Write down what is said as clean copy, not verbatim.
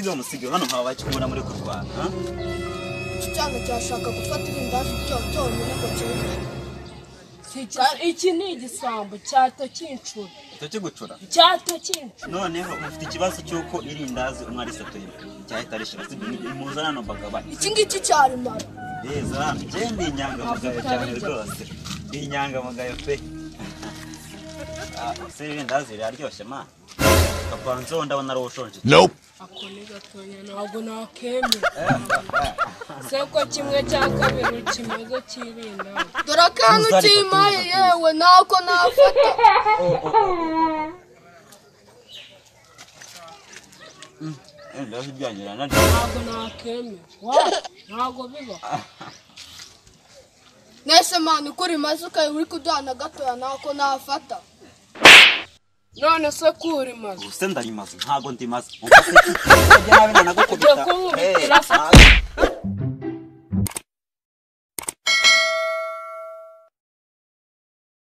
Musiga musiga hano nkaba bakimubona muri kurwana. Iki cyana cyashaka gufata irindazi cyonyine ngo kirye. Iki ni igisambo cyato cy'incura. Cyo cyato cy'incura. Noneho mufite ikibazo cy'uko irindazi umwe arisatuye cyahita rishira muzana no bagabane. Iki ngiki cyarimara. Neza njye ndi inyangamugayo cyane rwose. Ndi inyangamugayo pe. Se irindazi riraryoshye ma. Kapanzo ndabona ari ushonje. Nope. Ako ni gatonya ntabwo nakemera. Seko kimwe cya kabiri kimaze kirinda. Dore akantu kimaye yewe nako nafata. Irindazi ryanyura na ntabwo nakemera. Ntabwo biba. Nese mani ukuri maze ukaye uri kuduhana gatoya nako nafata. None se kuri maze use ndarimaze ntago ndimaze. Umva se nabi nanagukubita.